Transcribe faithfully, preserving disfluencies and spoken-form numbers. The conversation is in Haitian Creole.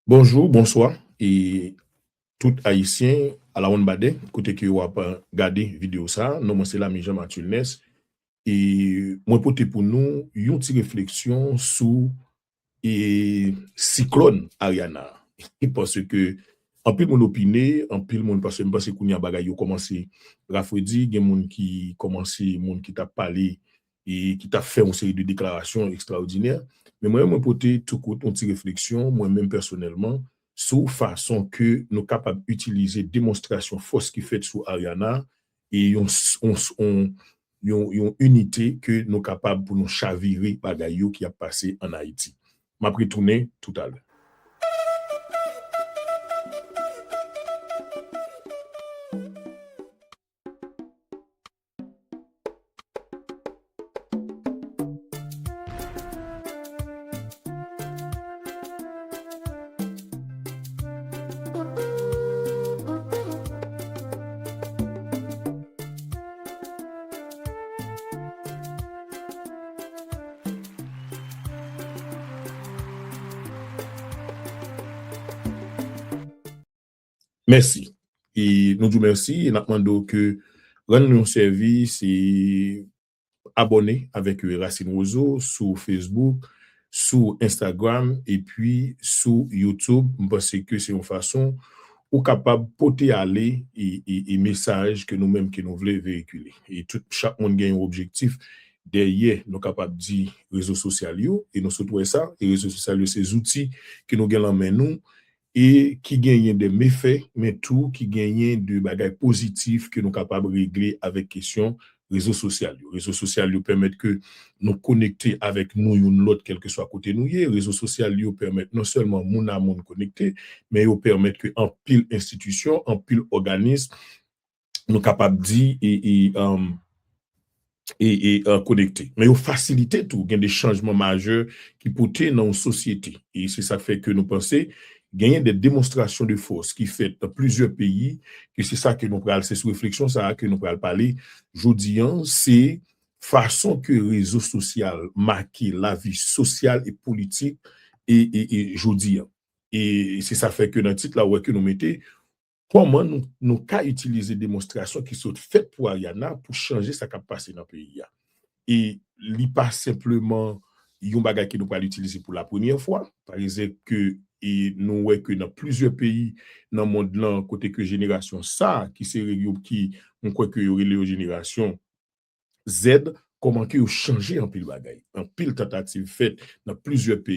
Bonjou, bonswa, e tout Ayisyen alawonnbadè, kote ke w ap gade videyo sa a. Non mwen se Lami Jean Mathieu Ness, e mwen pote pou nou yon ti refleksyon sou, e, siklòn Ariana. Paske anpil moun opine, anpil moun, paske m panse kounye a bagay yo kòmanse rafredi, gen moun ki kòmanse, moun ki t ap pale, e ki t ap fè yon seri de deklarasyon ekstraòdinè. Men mwen, mwen pote tou kout yon ti refleksyon, mwen menm pèsonèlman, sou fason ke nou kapab itilize demonstrasyon fòs ki fèt sou Ariana e yon, s- yon, s- yon, yon, yon inite ke nou kapab pou nou chavire bagay yo ki ap pase ann Ayiti. M ap retounen toutalè. Mèsi. E nou di w mèsi e n ap mande w ke rann nou yon sèvis e abòne avèk Racine Roseau sou Facebook, sou Instagram, epi sou YouTube. M panse ke se yon fason ou kapab pote ale e, e, e mesaj ke nou menm ke nou vle veyikile. E tout, chak moun gen yon objektif dèyè, nou kapab di, rezo sosyal yo, e nou sot wè sa, e rezo sosyal yo se zouti ke nou gen lan men nou, e ki genyen de mefè, men tou ki genyen de bagay pozitif ke nou kapab regle avèk kesyon rezo sosyal yo. Rezo sosyal yo pèmèt ke nou konekte avèk nou youn lòt, kèlkeswa kote nou ye. Rezo sosyal yo pèmèt non sèlman moun a moun konekte, men yo pèmèt ke anpil enstitisyon, anpil òganis, nou kapab di, e, e, um, e, e, uh, konekte. Men yo fasilite tou, gen de chanjman majè ki pote nan yon sosyete. E se sa k fè ke nou panse genyen de demonstrasyon de fòs ki fèt nan plizyè peyi, ke se sa ke nou pral, se sou refleksyon sa a ke nou pral pale jodi an, se fason ke rezo sosyal make lavi sosyal e politik e, e, e jodi an. E se sa fè ke nan tit la, ou wè ke nou mete kòman nou, nou ka itilize demonstrasyon ki sot fèt pou Ariana pou chanje sa k ap pase nan peyi a. E li pa senpleman yon bagay ke nou pral itilize pou la premyè fwa. Pa egzanp, ke e nou wè ke nan plizyè peyi nan mond lan, kote ke jenerasyon sa, ki se yo ki, mwen kwè ke yo rele yo jenerasyon Z, kòman ke yo chanje anpil bagay. Anpil tantativ fèt nan plizyè peyi.